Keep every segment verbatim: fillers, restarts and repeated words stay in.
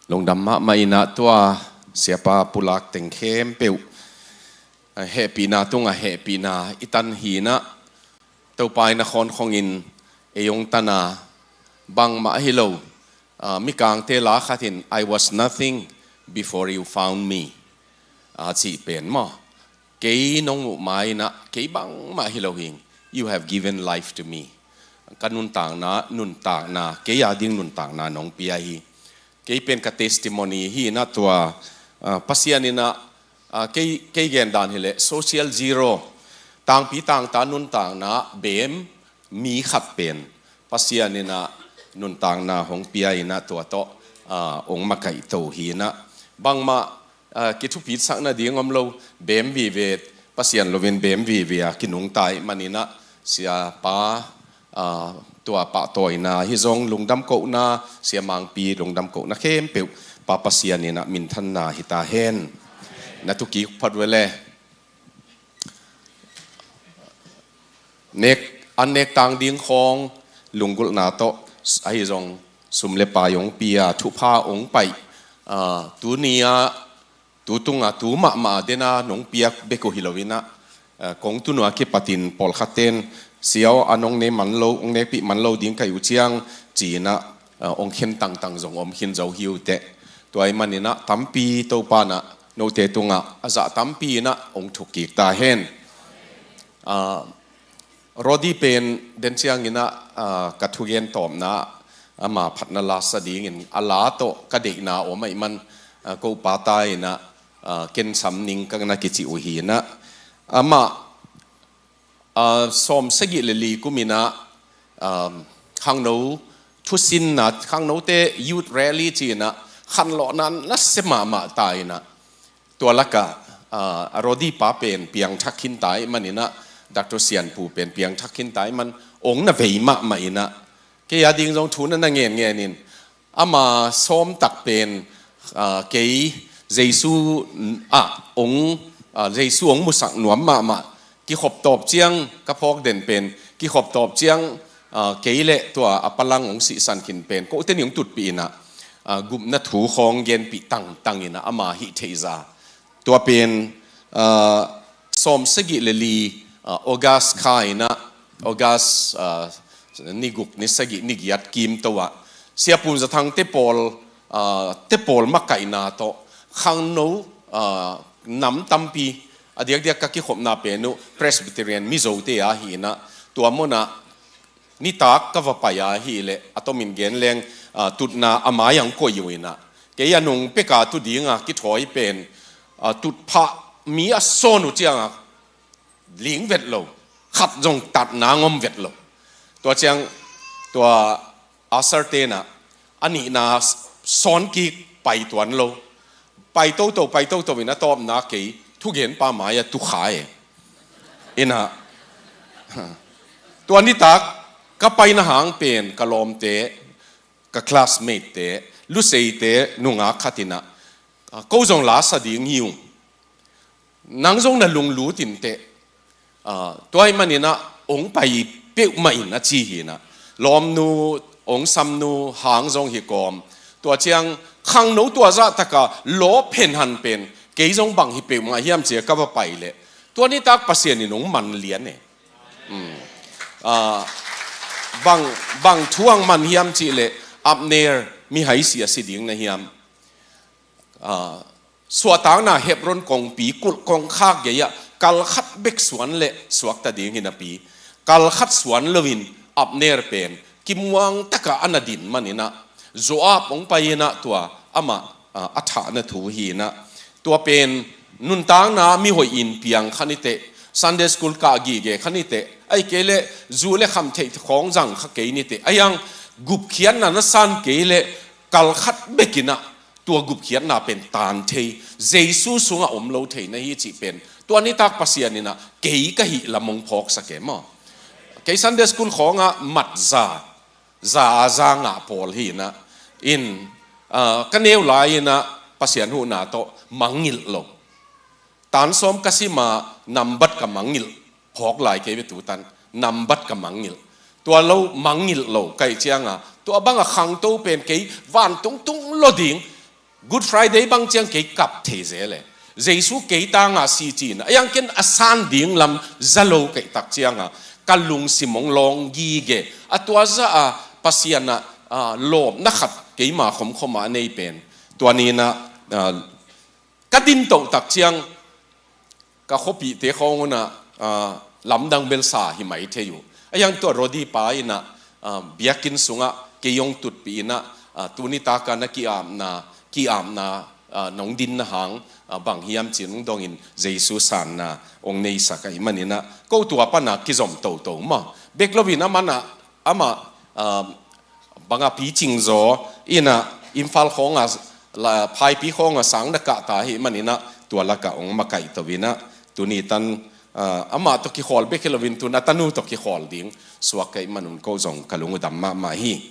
Lungdam mahmah inah tua siapa pulak teng khempeuh, ah, hehpihna tungah hehpihna i tan hinah, Topa in a khawnkhongin ei hong tana bangmah hi lo, ah, Mikangte la khat in, "I was nothing before you found me," a cih pen maw. Kei nong muh ma inah kei bangmah hi lo hing. "You have given life to me." Ka nuntakna, nuntakna, kei a ding nuntakna nong pia hi. Kei pen ka testimony hi inah tua, ah, Pasian inah, ah, kei, kei gen dan hileh social zero, tangpi tangta nuntakna bem mi khat pen Pasian inah nuntakna hong pia inah tua tawh, ah, hong makaihto hi inah. Bangmah, ah, kithupisak nading om lo, bem vive, Pasian loin bem vive a kinungta ih man inah, siapa, ah, tua pahtawina hi zong lungdam kohna, sia Mangpi lungdam kohna khempeuh Pa Pasian inah minthanna hi ta hen. Na thukik phot ve le. Nek, an nek tang ding khawng lunggulhna tawh, ahi zong sum le pai hong pia, thupha hong paih, ah, tuni-ah, tu tungah, tu mahmah dena nong piak bek uh hi lo inah, ah, kong tun uh a kipatin pawlkhat ten, "Sia aw, an hong ne man lo, hong nekpih man lo ding ka hi uh ciang," ci inah, ah, hong khen tangtang zong om khin zo hi uh teh. Tua ih man inah tampi Topa inah note tungah a zah tampi inah hong thukkik ta hen. Ah, Rodi pen den ciang inah, ah, ka thugen tawpna ama phatna la sa dingin a la tawh ka deihna om ahih man, ah, ko pa ta inah, ah, ken sam ning ka na kici uh hi inah. Amah, ah, sawm sagih le li kum inah, ah, khangno thusinna, khangnote youth rally ci inah khanlawhna nasia mahmah ta inah. Tua lakah, ah, a Rodi pa pen piangthak khin ta ih man inah, Doctor Sianpu pen piangthak khin ta ih man, hong na vei mahmah inah. Kei a ding zong thu na na ngenngen in, ama sawm tak pen, ah, kei Jesu, ah, hong, ah, Jesu hong musak nuam mahmah. Kikhop tawp ciang, ka phawk den pen, kikhop tawp ciang, ah, kei le tua a palang hong sihsan khin pen, kote nih hong tutpih inah, ah, gupna thu khawng genpih tangtang inah ama hih theihza. Tua pen, ah, sawm sagih le li, ah, August kha inah, August, ah, ni guk, ni sagih, ni giat kimto ah, Sia Pum Za Thang te pawl, ah, te pawl makaihna tawh, khangno, ah, nam tampi, a diakdiak ka kikhopna pen uh Presbyterian Mizote a hi inah, tua munah nitak ka va pai a hileh, a tomin gen leng, ah, tutna a mai-ah hong koih uh inah. Kei a nung peka tu dinga kithawi pen, ah, tutphah mi a sawn uh ciangah ling vet lo, khat zong tatna ngom vet lo. Tua ciang, tua usher tenah, a nihna sawn kik pai tuan lo. Pai toto, pai toto in a tawpna kei thugenpa mai-ah tukha e. Inah, tua nitak ka paina hang pen ka lawmte, ka classmate te, Luseite nungak khat inah, ah, ko zong la sa ding hi ung. Nang zong na lunglut inteh. Ah, tua ih man inah hong pai peuhmah in a ci hi inah. Lawmnu, hong samnu hang zong hi kawm. Tua ciang khangno tua zahtaka lawp henhan pen, kei zong bang hi peuhmah hiam ci-a ka va pai leh, tua nitak Pasian in hong man lian e. Hmm. Ah, bang, bang thu hong man hiam cih leh, Abner, mihai si a si ding na hiam? Ah, suahtakna Hebron kongpi kulh kongkhak gei-ah kal khat bek suan leh suakta ding hi napi, kal khat suan loin Abner pen kimuang takah a na din man inah, Joab hong pai inah tua amah, ah, a thahna thu hi inah. Tua pen nuntakna mihoih in piang kha niteh, Sunday school kah gige kha niteh, ahih kei leh zu le kham theih khawng zang kha kei niteh, a hiang gupkhiatna na san kei leh kal khat bek inah tua gupkhiatna pen taan thei, Jesu sungah om lo thei na hi cih pen tua nitak Pasian inah kei ka hih lam hong phawksak e maw. Kei Sunday school khawngah mat za, za a za ngah pawl hi inah. In, ah, ka neu lai inah Pasian huhna tawh mangngilh lo. Tan sawm ka sima nambat ka mangngilh phawk lai kei ve tutan, nambat ka mangngilh. Tua lo mangngilh lo ka hih cianga, tua banga khangto pen kei vantung tung lo ding, Good Friday bang ciang kei kap thei zel e. Jesu kei tanga si cina, a yang ken a san ding lam za lo kei tak cianga ka lungsim hong lawng gige. A tua za a Pasian a, a, lawpna khat keima khomkhoma a nei pen. Tua nina, a, ka din toh tak ciang ka khuapihte khawng unah, ah, lamdang belsa hi mai thei uh. A yang tua Rodi pa inah, ah, biakinn sungah kei hong tutpih inah, ah, tuni taka na ki-apna, ki-apna, ah, nong dinna hang, ah, bang hiam cin hong dongin Jesu sanna hong neisak ahih maninah. Ko tua pana kizom toto maw. Bek loin a manah amah, ah, banga picing zaw inah Imphal khawnga la, phaipi khawnga sang na kahta hi maninah tua laka hong makaih to inah tuni tan, ah, amah tawh kikhawl bek hi loin tun a tanu tawh kikhawl ding suak ka hih manun ko zong ka lung uh dam mahmah hi.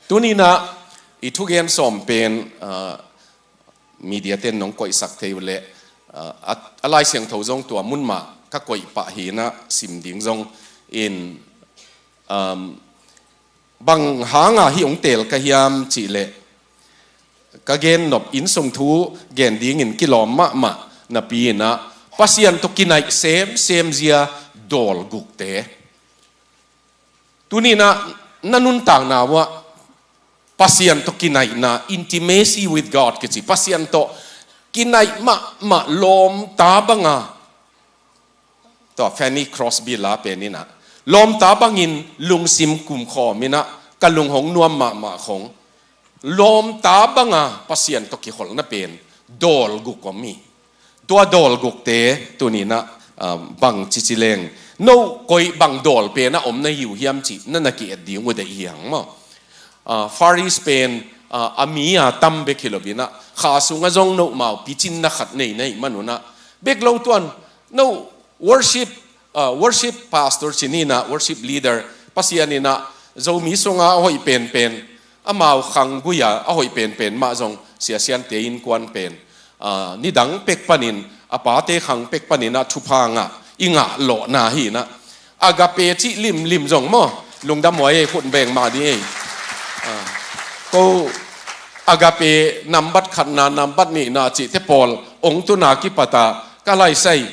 Tuninah i thugen sawm pen, ah, media ten nong koihsak thei uh leh, ah, a, a Lai Siangtho zong tua mun mah ka koih pah hinah sim ding zong in, um, bang hanga hih hong teel ka hiam cihleh ka gen nop innsung thu gen dingin kilawm mahmah napi inah Pasian tawh kinaih semsem zia dawl gukte. Tuninah na nuntakna uah Pasian tawh kinaihna, intimacy with God kici, Pasian tawh kinaih mahmah lawmta banga. Tua Fanny Crosby la pen inah lawmta bangin lungsim kumkhawm inah ka lung hong nuam mahmah khong lawmta banga Pasian tawh kikholhna pen dawl guk om hi. Tua dawl gukte tuninah, ah, bang cici leng no koi bang dawl pen a om na hi uh hiam cih na na ki-et ding uh deih hi hang maw. Ah, Far East pen, ah, a mi a tam bek hi loinah kha sungah zong no mau picinna khat nei na hih manunah bek lo tuan no worship, ah, worship pastor cininah worship leader Pasian inah Zomi sunga a hoih penpen amau khang guia a hoih penpen mah zong siasiante innkuan pen, ah, nidang pek panin a pate khang pek paninah thupha ngah i ngah lawhna hinah Agape cih limlim zong maw lungdam huai ei khut beng mah ding ei. Ah, ko Agape nambat khatna nambat nihna cihte pawl ong tuna kipata ka laisai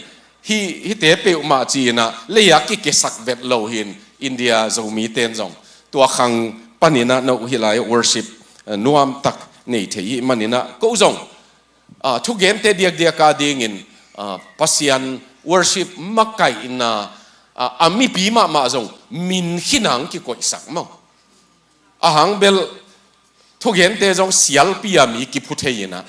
hi, hite peuhmah cinah leia kikesak vet lo hin India Zomite in zong tua khang paninah no hi lai worship, eh, nuamtak nei thei hi maninah ko zong, ah, thugente diakdiaka dingin, ah, Pasian worship makaihna, ah, a mipi mahmah zong min khinang kikoihsak maw. Ahang bel thugente zong sialpi a mi kiphu thei inah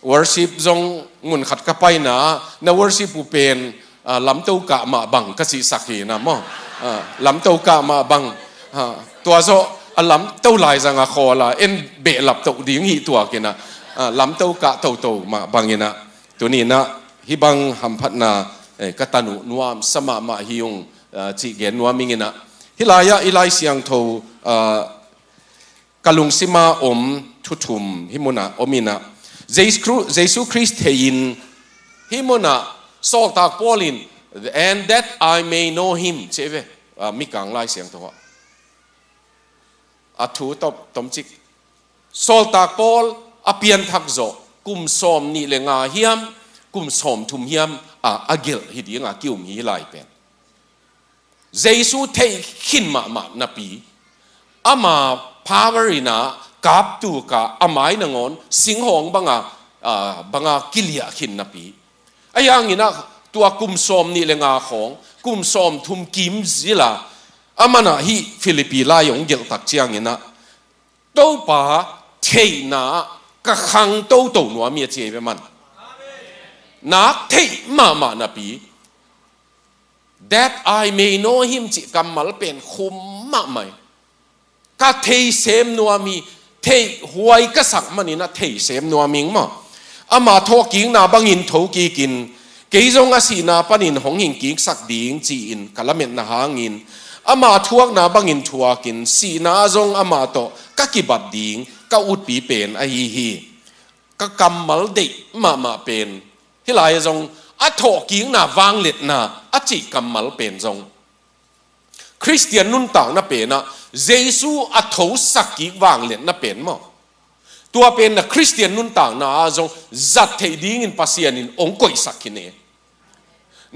worship zong mun khat ka paina na worship uh pen, ah, lamto kah mah bang ka cihsak hinah maw. Ah, lamto kah mah bang, ah, tua zawh a lamto laizanga khawla en behlap toh ding hih tuakinah, ah, lamto kah toto mah banginah tuninah hih bang hamphatna, eh, ka tanu nuamsa mahmah hi ung, ah, cih gen nuam inginah hih lai-ah i Lai Siangtho, ah, ka lungsima om thu thum hih munah om inah Jesu, Jesu Khrist thei-in hih munah sawltak Paul in and that I may know him ci ve, ah, Mikang Lai Siangtho ah a thu tom, tomcik sawltak Paul a pianthak zawh kum sawm nih le nga hiam kum sawm thum hiam, ah, a gelh hi dinga ki-um hi lai pen. Jesu theih khin mahmah napi ama power inah kaptuka a mai nangawn singhawng banga, ah, banga kiliah khin napi. Ahi hanginah tua kum sawm nih le nga khawng kum sawm thum kim zila a manah hih Philippi lai hong gelhtak cianginah Topa theihna ka khang toto nuam hi a ci ei ve man. Nak theih mahmah napi that I may know him cih kammal pen khum mahmah hi. Ka theisem nuam hi, theih huai ka sak maninah theisem nuam hing maw. Ama thawhkikna bangin thokikin kei zong a sihna panin hong hingkiksak ding ci-in ka lametna hangin ama thuakna bangin thuakin sihna zong ama tawh ka kibat ding ka utpi pen ahi hi. Ka kammal deih mahmah pen hih lai-ah zong a thawhkikna vangliatna a cih kammal pen zong Khristian nuntakna penah Jesu a thosak kik vangliatna pen maw? Tua pen na Khristian nuntakna ah zong zat theih dingin Pasian in hong koihsak khin hi.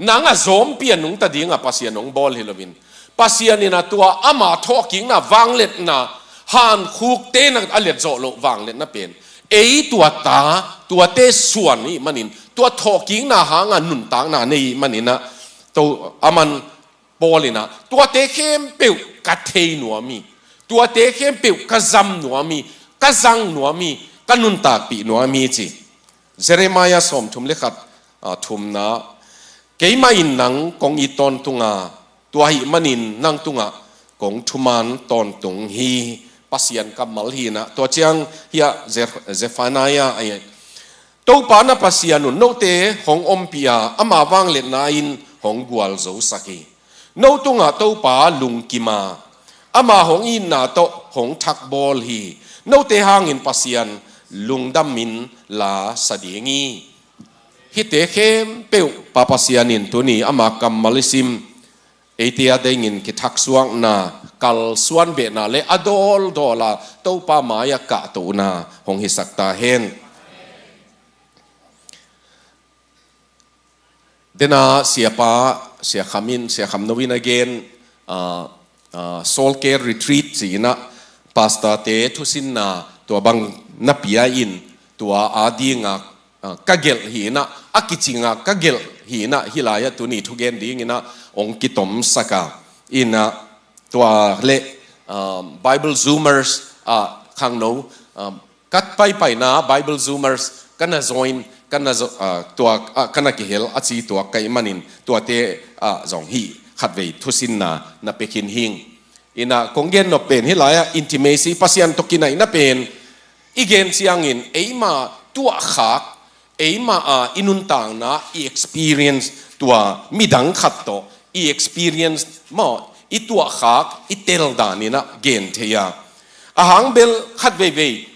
Nang a zawmpi a nungta dingah Pasian hong bawl hi loin, Pasian in a tua ama thawhkikna vangliatna, hankhukte na a liat zawh loh vangliatna pen ei tua ta, tuate suan i hih manin, tua thawhkikna hanga nuntakna nei i hih manin a, to, aman Paul in a, tuate khempeuh ka thei nuam hi, tuate khempeuh ka zam nuam hi, ka zang nuam hi, ka nuntakpih nuam hi ci. Jeremiah sawmthum le khat, a, thumna, keimah in nang kong it tawntung a, tua ahih manin nang tungah kong thuman tawntung hi. Pasian kammal hi in a, tua ciang hiah Ze-, Zephaniah, ai, Topa na Pasian un note hong ompih a, ama vangliatna in hong gualzosak hi. No tungah Topa lungkim a, ama hong itna tawh hong thakbawl hi. Note hangin Pasian lungdamin la sa ding hi. Hihte khempeuh Pa Pasian in tuni ama kammal i sim, eite a dingin kithaksuakna, kalsuan behna le a dawldawl a Topa mai-ah kahtohna hong hisak ta hen. Dena siapa, Sia Kham in, Sia Kham No in a gen, ah, ah, Soul Care Retreat ci-in a, pastorte thusinna tua bang na pia in, tua a dinga, ah, ka gelh hi in a, a kicinga ka gelh hi in a, hih lai-ah tuni thugen dingin a hong kitomsak a, in a, tua le, ah, Bible Zoomers, ah, khangno, ah, ka paipaina Bible Zoomers ka na join, ka na zo-, ah, tua, ah, ka na kihel a ci tuak ka hih manin tuate, ah, zong hih khatvei thusinna na pia khin hing. In a kong gen nop pen hih lai-ah intimacy, Pasian tawh kinaihna pen i gen ciangin eima tuahkhak, eima, ah, i nuntakna i experience tua midang khat tawh i experience maw, i tuahkhak, i tel dan in a gen thei a. A hang bel khat veivei,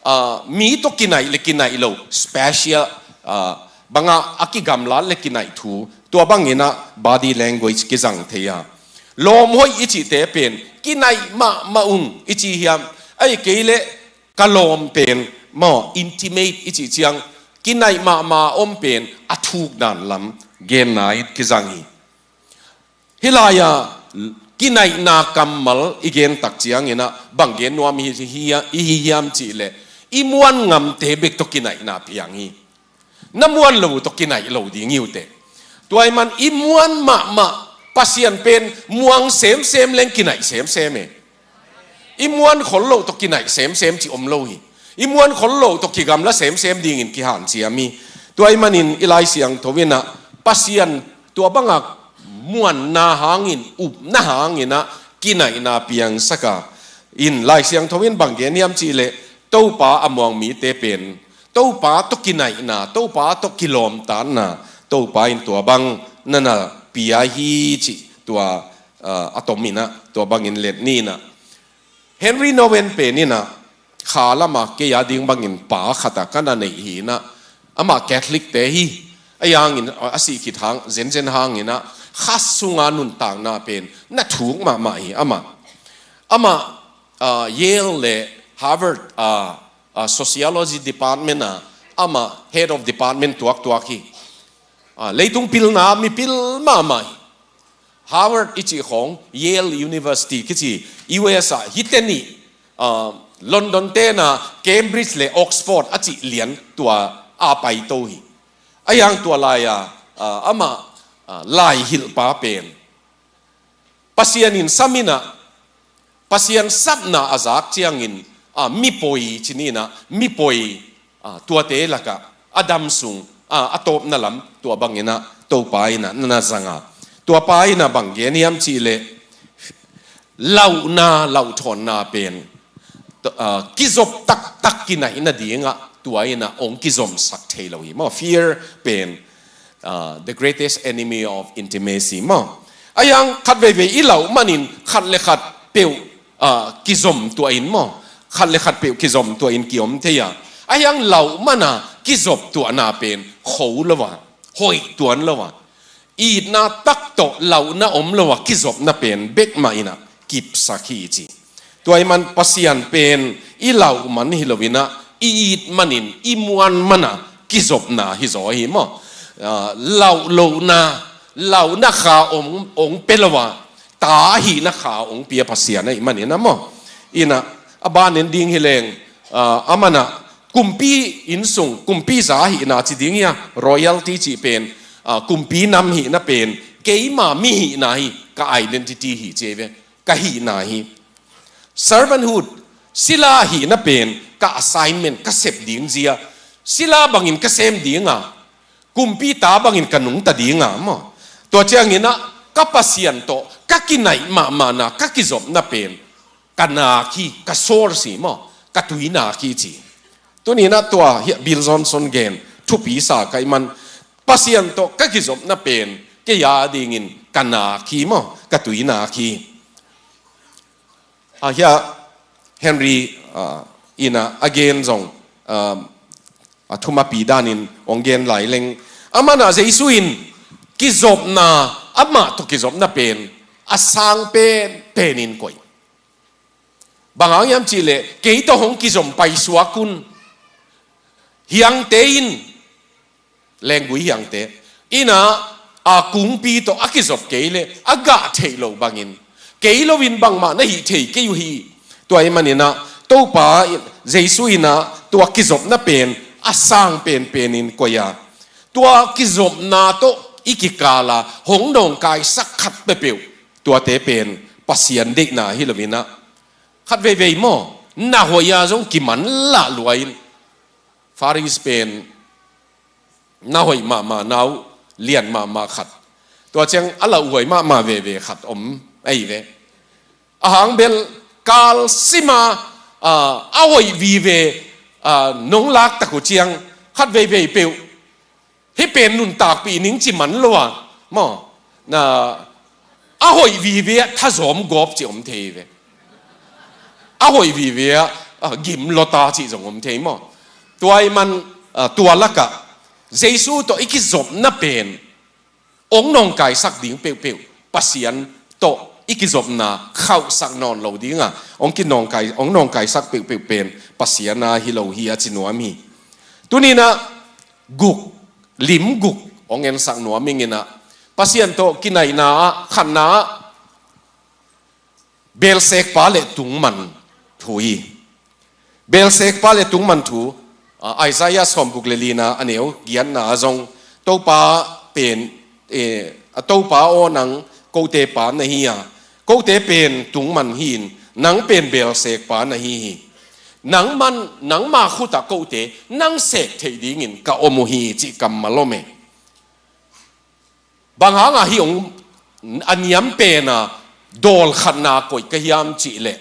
ah, mi tawh kinaih le kinaih lo, special, ah, banga a kigamlat le kinaih thu, tua bangin a body language kizang thei a. Lawm hoih i cihte pen kinaih mahmah ung i ci hiam? Ahih kei leh ka lawm pen maw, intimate i cih ciang, kinaih mahmah om pen a thuk dan lam genna in kizang hi. Hih lai-ah kinaihna kammal i gen tak ciangin a bang gen nuam i hi, hi, i hi hiam cih leh, i muan ngamte bek tawh kinaihna piang hi. Na muan lo tawh kinaih lo ding hi uh teh. Tua ahih man i muan mahmah Pasian pen muang semsem leng kinaih semsem e. I muan khol loh tawh kinaih semsem cih om lo hi. I muan khol loh tawh kigamla semsem dingin kihanciam hi. Tua ahih manin i Lai Siangtho in a Pasian tua banga muanna hangin, upna hangin a kinaihna piangsak a. In Lai Siangtho in bang gen hiam cih leh, Topa a muang mite pen Topa tawh kinaihna, Topa tawh kilawmtatna, Topa in tua bang na na pia hi cih tua, ah, a tom in a, tua bangin let ni in a. Henri Nouwen pen in a, kha lama kei a ding bangin pa khat a ka na neih hi in a, amah Catholic te hi, a hangin, a sih khit hang, zenzen hangin a, kha sunga nuntakna pen na thuk mahmah hi amah. Amah, ah, Yale le Harvard, ah, ah, Sociology Department a, amah Head of Department tuaktuak hi. Ah, leitung pilna mipil mahmah hi. Harvard i cih khawng, Yale University kici, U S a hihte nih, ah, London te na Cambridge le Oxford a cih lian tua a paito hi. A hang tua lai-a, ah, amah, ah, laihilhpa pen Pasian in sam in a, Pasian sapna a zak ciangin, ah, mipoi ci ni in a, mipoi, ah, tuate lakah a dam sung, ah, a tawpna lam tua bangin a Topa in a na na zang a. Tua pa in a bang gen hiam cih leh, lauhna, lauhthawnna pen, ah, kizop taktak kinaih nadingah tua in a hong kizomsak thei lo hi maw. Fear pen, ah, the greatest enemy of intimacy maw. A hang khat veivei i lauh manin khat le khat peuh, ah, kizom tuah in maw. Khat le khat peuh kizom tuah in kiom thei a. A hang lauh man a kizop tuahna pen kho lo a, hoih tuan lo a, itna tak tawh lauhna om lo a kizopna pen bek mah in a kipsak hi ci. Tua ahih man Pasian pen i lauh man hi lo in a, i it manin, i muan mana kizopna hi zaw hi maw. Ah, lauh lohna, lauhna kha ong, ong pia lo a, ta ahihna kha ong pia Pasian ahih manin a maw. Ina, a banin ding hi leng, ah, a mana kumpi innsung, kumpi za ahihna ci ding hi a, royalty cih pen, ah, kumpi nam hihna pen, keima mi hihna hi, ka identity hi ci ve. Ka hihna hi. Servanthood, sila hihna pen ka assignment, ka sep ding zia. Sila bangin ka sem ding a, kumpi ta bangin ka nungta ding a maw. Tua ciangin ah ka Pasian tawh ka kinaih mahmahna, ka kizopna pen ka nak hi, ka source hi maw, ka tuinak hi ci. Tuni-in ah tua hi Bill Johnson gen thupi sa ka hih man, Pasian tawh ka kizopna pen kei a dingin ka nak hi maw, ka tuinak hi. Ah, hi a Henry, ah, in ah a gen zong, ah, a thumapi danin ong gen lai leng, a mana Jesu in kizopna, amah tawh kizopna pen a sang pen penin koih. Bang hang hiam cih leh, kei tawh hong kizom paisuak un. Hiangte in, lenggui hiangte in ah, a kungpi tawh a kizop kei leh a gah theih loh bangin, kei loin bangmah na hih thei kei uh hi. Tua ahih manin ah Topa Jesu in ah tua kizopna pen a sang penpenin koih a, tua kizopna tawh i kikal a hong nawngkaisak khat peuhpeuh, tuate pen Pasian deihna hi loin ah, khat veivei maw, na hoih a zong kimanlah lua in, Faris pen na hoih mahmah, nau lian mahmah khat, tua ciang a lauhuai mahmah veve khat om ahi ve. A hang bel kalsim a, ah, a hoih vive, ah, nong lak tak uh ciang, khat veivei peuh, hih pen nuntakpih ning ci man lo a maw, na, a hoih vive ah thazawm gawp ci om thei ve. A hoih vive ah, ah, gim lota cih zong om thei maw. Tua ahih man, ah, tua lakah Jesu tawh i kizopna pen ong nawngkaisak ding peuhpeuh Pasian tawh i kizopna khauhsak nawn lo ding a, ong kinawngkai, ong nawngkaisak peuhpeuh pen Pasian a hi lo hi a ci nuam hi. Tuni-in ah guk, lim guk ong ensak nuam ing in ah, Pasian tawh kinaihna ah khatna ah, belsekpa le tungman thu hi. Belsekpa le tungman thu, ah, Isaiah sawmguk le lina a neu giatna ah zong, Topa pen, eh, a Topa aw, nang kote pa na hi a, kote pen tungman hi-in, nang pen belsekpa na hi hi. Nangman, nangma khut ah kote nang sek theih dingin ka om uh hi, cih kammal om e. Bang hangah hih ong a niam pen a dawl khatna koih ka hiam cih leh,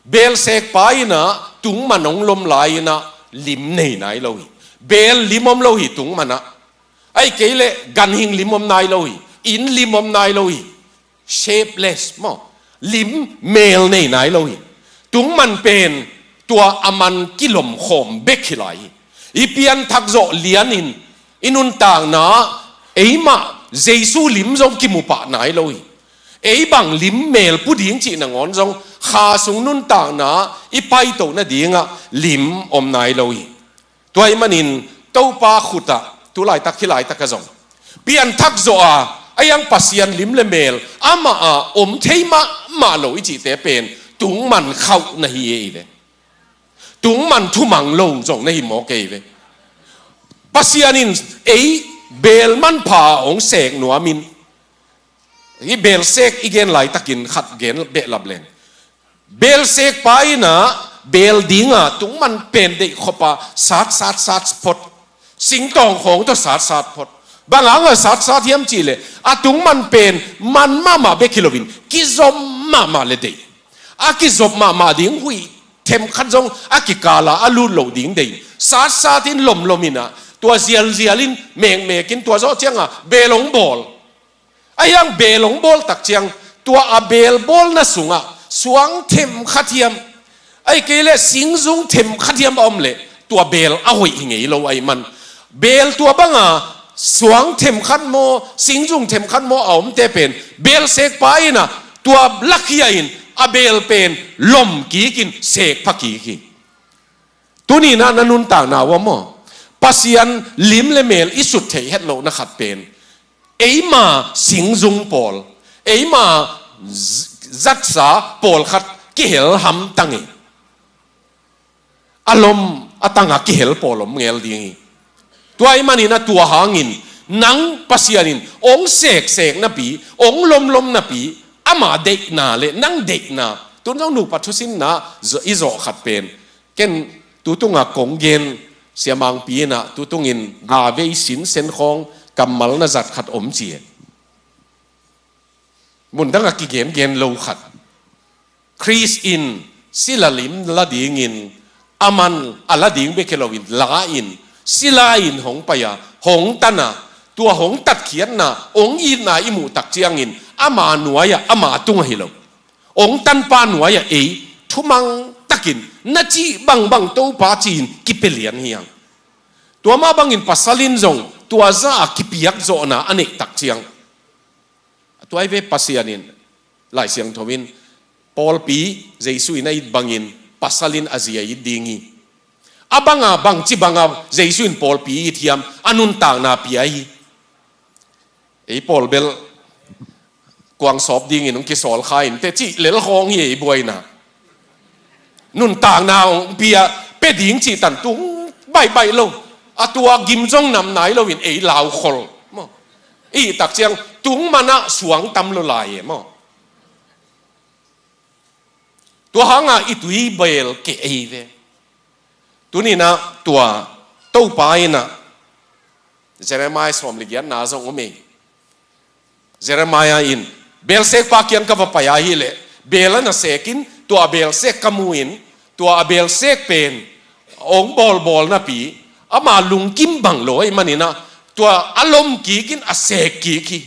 belsekpa in ah tungman ong lom lai-in ah lim nei nai lo hi. Beel lim om lo hi tungman ah. Ahih kei leh ganhing lim om nai lo hi. Inn lim om nai lo hi. Shapeless maw, lim meel nei nai lo hi. Tungman pen tua a man kilomkhawm bek hi lai hi. I pianthak zawh lianin i nuntakna ah eimah Jesu lim zong kimu pah nai lo hi. Ei bang lim meel pu ding cih nangawn zong, kha sung nuntakna ah i paito nadingah lim om nai lo hi. Tua ahih manin Topa khut ah, tu laitak, hih laitak ah zong pianthak zawh a, a hiang Pasian lim le meel amah ah om thei mahmah lo i cihte pen tungman khauh na hi e, i ve. Tungman thumang lo zong na hi mawk e, i ve. Pasian in ei beel manpha ah ong sek nuamin, hih belsek i gen laitakin khat gen behlap leng, belsekpa in ah beel ding a tungman pen deih khop a, sat sat sat phot. Singtawng khawng tawh sat sat phot. Bang hangah sat sat hiam cih leh, a tungman pen man mahmah bek hi loin kizom mahmah le deih. A kizop mahmah ding huih themkhat zong a kikal a a lut loh ding deih. Sat sat in, lomlom in ah, tua zialzial in, mekmek in, tua zawh ciangah beel ong bawl. A hiang beel ong bawl tak ciang, tua a beel bawlna sungah suang themkhat hiam, ahih kei leh singzung themkhat hiam a om leh, tua beel a hoih hi ngei lo ahih man. Beel tua banga suang themkhat maw, singzung themkhat maw a omte pen, belsekpa in ah tua lakhia in a beel pen lom kik in, sek pha kik hi. Tuni-in ah na nuntakna uh ah maw, Pasian lim le mel i sut theih het lohna khat pen eima singzung pawl, eima z-, zatsa pawlkhat kihel hamtang hi. A lom a tanga kihel pawl om ngel ding hi. Tua ahih manin ah tua hangin nang Pasian in ong seksek napi, ong lomlom napi, ama deihna le nang deihna, tun zong nupa thusinna zo-, i zawh khat pen, ken tutunga kong gen, Sia Mangpi in ah tutungin ga vei sinsen khawng kammal na zat khat om ci e. Mundanga kigengen lo khat. Khrist in sila lim la dingin, aman a la ding bek hi loin la-in, sila-in hong pai-a, hong tan-a, tua hong tatkhiatna, hong itna i muh tak ciangin, ama nuai-ah, ama tungah hi lo, hong tanpa nuai-ah ei thumang takin, na cih bangbang Topa ci-in kipia lian hi hang. Tua mah bangin pasal in zong tua za-a kipiak zawhna a neih tak ciang, tua hi ve, Pasian in, Lai Siangtho in, pawlpi Jesu in a it bangin pasal in a zi a it ding hi. A banga, bangci banga Jesu in pawlpi it hiam, a nuntakna pia hi. Ei pawl bel kuang sawp dingin hong kisawl kha in teh cih lel khawng hi ei buaina. Nuntakna hong pia, pia ding cih tan tung baihbaih lo. A tua gim zong nam nai loin ei laukhol maw. I tak ciang tung manah suang tam lo lai e maw. Tua hanga i tui bel keh ei ve. Tuni-in ah tua Topa in ah Jeremiah sawm le giatna zong om ei. Jeremiah in, belsekpa kiang ka va pai ahih leh, bel a na sek in, tua a belsek ka mu in, tua a belsek pen hong bawlbawl napi, ama lungkim bang lo ahih manin ah, tua a lom kik in a sek kik hi.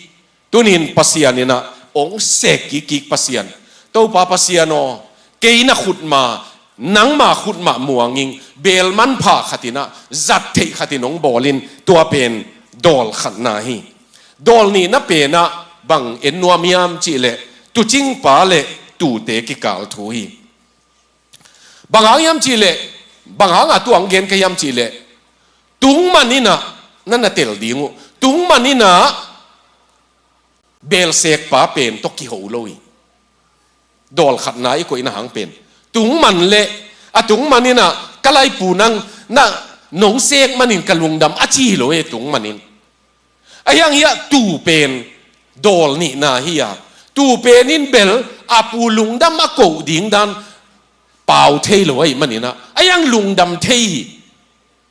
Tuni-in Pasian in ah hong sek kikkik Pasian, Topa Pasian aw, kei na khutma, nangma khutma muang ing, bel manpha khat in ah, zat theih khat in hong bawl in, tua pen dawl khatna hi. Dawl nihna pen ah bang en nuam hiam cih leh, tuucingpa le tuute kikal thu hi. Bang hang hiam cih leh, bang hanga tua hong gen ka hiam cih leh, tung man in ah na na tel ding uh, tung man in ah belsekpa pen tawh kiho lo hi. Dawl khatna i koihna hang pen, tung man leh, a tung man in ah ka laipu nang na nong sek manin ka lungdam a ci hi lo e, tung man in. Ahi hang hiah tuu pen dawl nihna hi a, tuu pen in bel a pu lungdam a koh ding dan pau thei lo ahih manin ah, ahi hang lungdam thei hi.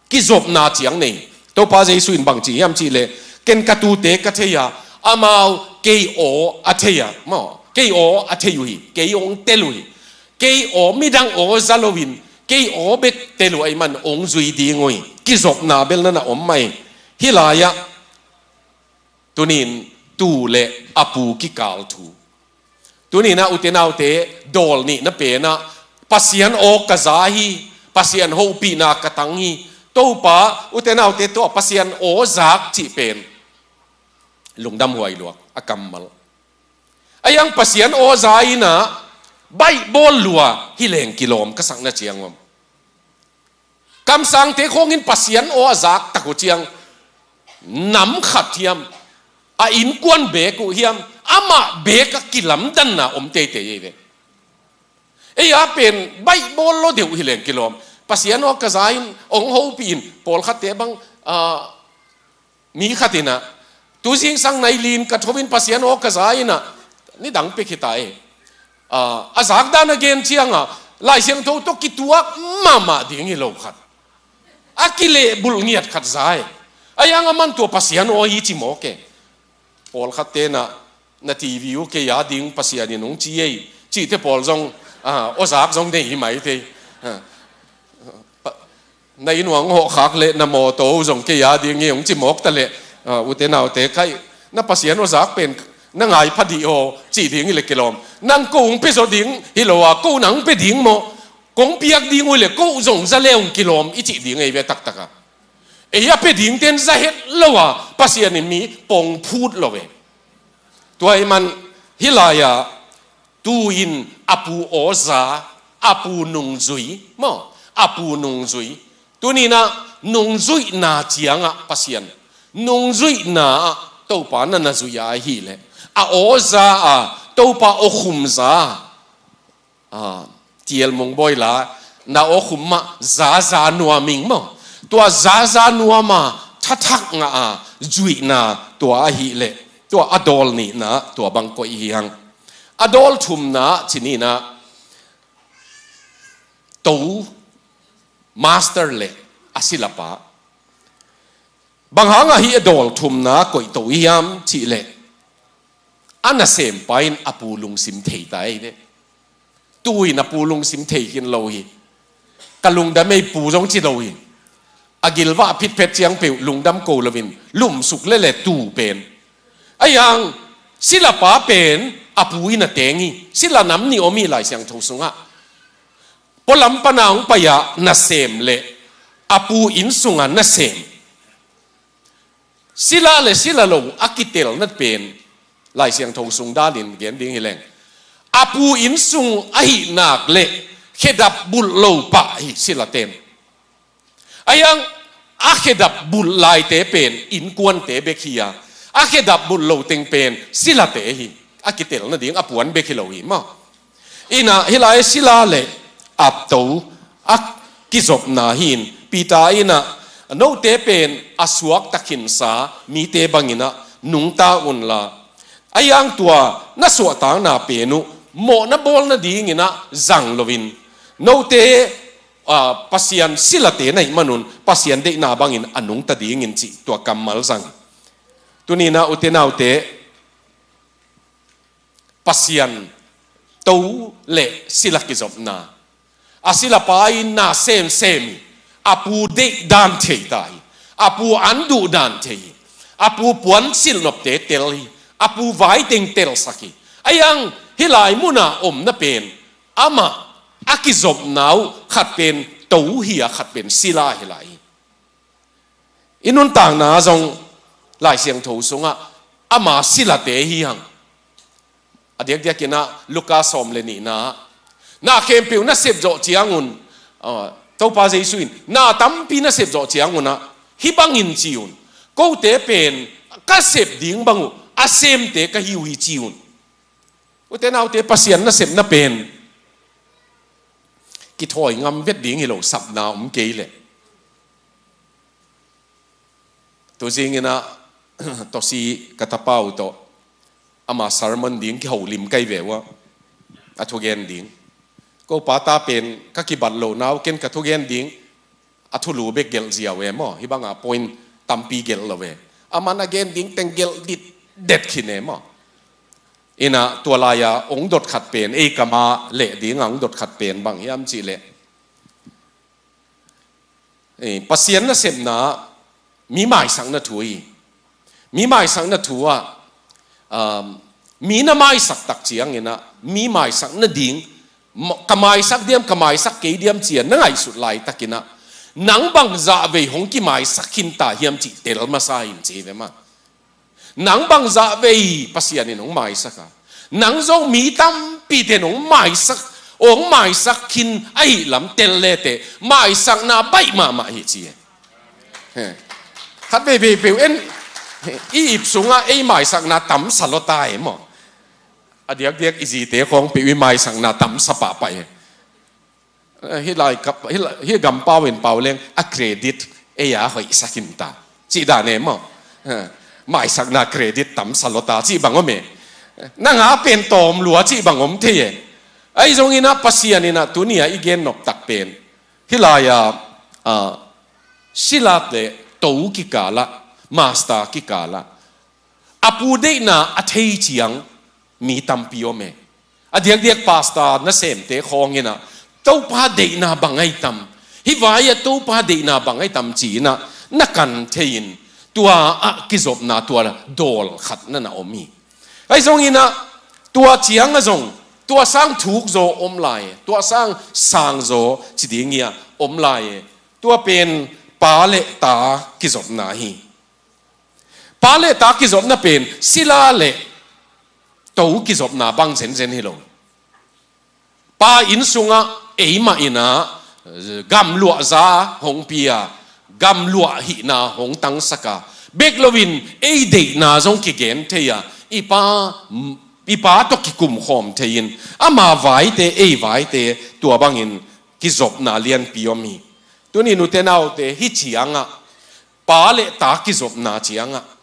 Kizopna ciang nei. Topa Jesu in bang ci hiam cih leh, ken ka tuute ka thei a, amau kei aw a thei a, maw, kei aw a thei uh hi, kei hong tel uh hi. Kei aw, midang aw za loin, kei aw bek tel uh ahih man hong zui ding uh hi. Kizopna bel na na om mah hi. Hih lai-ah tuni-in tuu le a pu kikal thu. Tuni-in ah ute naute, dawl nihna pen ah, Pasian aw ka za hi, Pasian hopihna ka tang hi. Topa, ute naute tawh Pasian aw zak cih pen lungdam huai lua, a kammal. Ahi hang Pasian aw za in ah baihbawl lua hi leng kilawm ka sakna ciang om. Kamsangte khawng in Pasian aw a zak tak uh ciang, nam khat hiam, a innkuan beek uh hiam, amah beek a kilamdanna om teitei ei ve. Ei a pen baihbawl lo deuh hi leng kilawm. Pasian aw ka za in, hong hopih in, pawlkhatte bang, ah, mi khat in ah, tu zingsang nai li-in ka tho in Pasian aw ka za in ah, nidang pek hi ta e. Ah, a zakdan a gen ciang a, Lai Siangtho tawh kituak mahmah ding hi lo khat, a kilehbulh ngiat khat za e. Ahi hang a man tua Pasian aw hi ci mawk e. Pawlkhatte in ah, na T V uh kei a ding Pasian in hong ci ei, cihte pawl zong, ah, aw zak zong nei hi mai thei. Ah. Pa-, na inn uah hong hawhkhak leh na mawtaw uh zong kei a ding hi hong ci mawk ta leh, ah, ute naute, kai, na Pasian aw zak pen na ngai pha dih aw cih ding hi leh kilawm. Nang ko hong pia zaw ding hi lo a, ko nang pia ding maw, kong piak ding uh leh ko zong za le hong kilawm i cih ding ei ve taktak a. Ei a pia dingte in za het lo a, Pasian in mi pong phut lo ve. Tua ahih man hih lai-ah, tu-in a pu aw za, a pu nungzui, maw, a pu nungzui, Tuni-in ah nungzuihna ciangah Pasian, nungzuihna ah Topa na na zuih a ahih leh, a aw za a, Topa aw khum za a, ah, T L Mung Bawi la, na aw khum mah zaza nuam ing maw. Tua zaza nuam a thathak ngah a zuihna tua ahih leh, tua a dawl nihna tua bang koih hi hang. A dawl thumna ci-in ah to master le a silapa. Bang hangah hih a dawl thumna koih to hiam cih leh, a nasempa in a pu lungsim thei ta ei ve. Tu-in a pu lungsim thei khin lo hi. Ka lungdam ei pu zong ci lo hi. A gilvah phitphet ciang peuh lungdam ko loin lumsuk lele tu pen. Ahi hang silapa pen a pu in a teng hi. Sila nam nih om hi Lai Siangtho sungah. Pualam pan a hong pai a nasem le a pu inn sungah nasem, sila le sila lo a kitelna pen Lai Siangtho sung danin gen ding hi leng, a pu inn sung ahih nak le khedap bulh lo pah hi silate in. Ahi hang a khedap bulh laite pen innkuante bek hi a, a khedap bulh lo teng pen silate hi. A kitelna ding a puan bek hi lo hi maw. Inah hih lai sila le a to a kizopna hi in, Peter inah note pen a suakta khinsa mite bangin ah nungta unla, ahi hang tua na suahtakna pen uh mawhna bawl nadingin ah zang loin, note, ah, Pasian silate na hih manun Pasian deihna bangin a nungta dingin cih tua kammal zang. Tuni-in ah ute naute, Pasian to le sila kizopna. A silapa in na semsem hi. A pu deih dan thei ta hi. A pu an duh dan thei hi. A pu puan silhnopte tel hi. A pu vai teng telsak hi. Ahi hang hih lai muna omna pen, amah a kizopna uh khat pen to hi a, khat pen sila hi lai hi. I nuntakna zong Lai Siangtho sungah ama silate hi hang. A diakdiakin ah Luka sawm le nihna, na khempeuh na sepzawh ciangun, ah, Topa Jesu in na tampi na sepzawh ciangun ah hih bangin ci un, kote pen ka sep ding bang uh a semte ka hi uh hi ci un. Ute naute, Pasian nasepna pen kithawi ngam vet ding hi lo, sapna om kei leh. Tuzingin ah Tosi ka tapa uh tawh ama sermon ding kiholim kai ve uh a, a thugen ding. Ko pa ta pen ka kibat loh nau ken ka thugen ding a thulu bek gelh ziau e maw, hih banga point tampi gelh lo e. Aman a gen ding teng gelh ditdet khin e maw. Inah tua lai-a ong dot khat pen, ei kama leh dinga ong dot khat pen bang hiam cih leh, eh, Pasian nasepna mi maisakna thu hi. Mi maisakna thu ah, um, mi na maisak tak ciangin ah mi maisak nading, ma-, ka maisak diam, ka maisak kei diam ci-a na ngaihsut laitakin ah, nang bangzah vei hong kimaisak khin ta hiam cih tel masa in ci ve maw. Nang bangzah vei Pasian in hong maisak a, nang zong mi tampite in hong maisak, hong maisak khin ahih lam tel leteh maisakna baih mahmah hi ci e. He. Khat veivei peuh en, i ip sungah ei maisakna tamsa lua ta e maw. A diakdiak i zite khawng peuh i maisakna tamsa pahpah e. Eh, hih lai kap, hih lai, hih gam pau in pau leng a credit ei a hoihsak in ta cih dan e maw. Eh, maisakna credit tamsa lua ta cih bang om e. Nang a pen tawm lua cih bang om thei e. Ahi zongin ah Pasian in ah tuni-a i gen noptak pen hih lai-a, ah, silat le to kikal ah, master kikal ah, a pu deihna a thei ciang mi tampi om e. A diakdiak pastor nasemte khawngin ah Topa deihna bang ahi tam, hih vai-ah Topa deihna bang ahi tam ci-in ah na kan thei-in, tua ah kizopna tua dawl khat na na om hi. Ahi zongin ah tua ciang ah zong tua sang thuk zaw om lai e, tua sang sang zaw ci ding hi a, om lai e. Tua pen pa le ta kizopna hi. Pa le ta kizopna pen sila le to kizopna bang zenzen hi lo. Pa inn sungah eimah in ah gamluahza hong pia, gamluah hihna hong tangsak a, bek loin ei deihna zong kigen thei a, i pa, i pa tawh kikumkhawm thei-in, ama vaite, ei vaite, tua bangin kizopna lianpi om hi. Tuni nute naute, hih ciangah pa le ta kizopna ciangah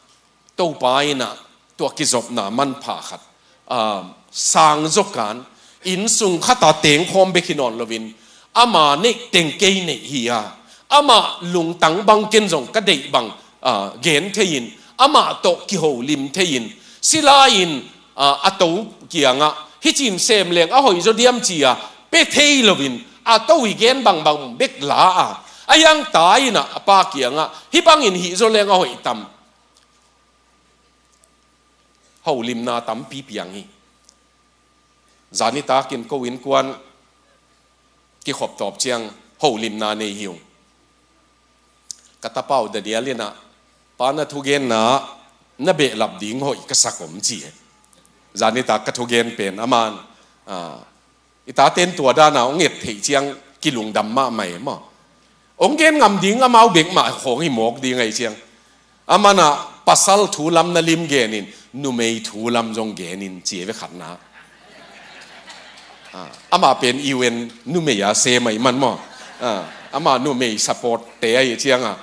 Topa in ah tua kizopna manpha khat, aa, sang zawkan, innsung khata tengkhawm bek hi nawn loin, ama neih teng kei neih hi a, ama lungtang bang ken zong ka deih bang, aa, gen thei-in, ama tawh kiholim thei-in, sila in, aa, a to kiangah, hih cin sem leng a hoih zaw diam ci-a, pe thei loin, a to i gen bangbang bek la a, a hiang ta in ah, a pa kiangah, hih bangin hih zaw leng a hoih tam. Holimna tampi piang hi. Zani takin ko innkuan kikhop tawp ciang holimna nei hi ung. Ka tapa uh Daniel in ah, pa na thugenna na behlap ding hoih ka sak om ci hi. Zani tak ka thugen pen aman, ah, i taten tua dana hong et theih ciang kilungdam mahmah e maw. Hong gen ngam ding amau bek mah khawng hi mawk ding ahi ciang. Aman ah pasal thu lam na lim genin, numei thu lam zong genin ci e ve khatna. Ah, amah pen U N numei a sem ahi man maw. Ah, amah numei support te ahi ciang a,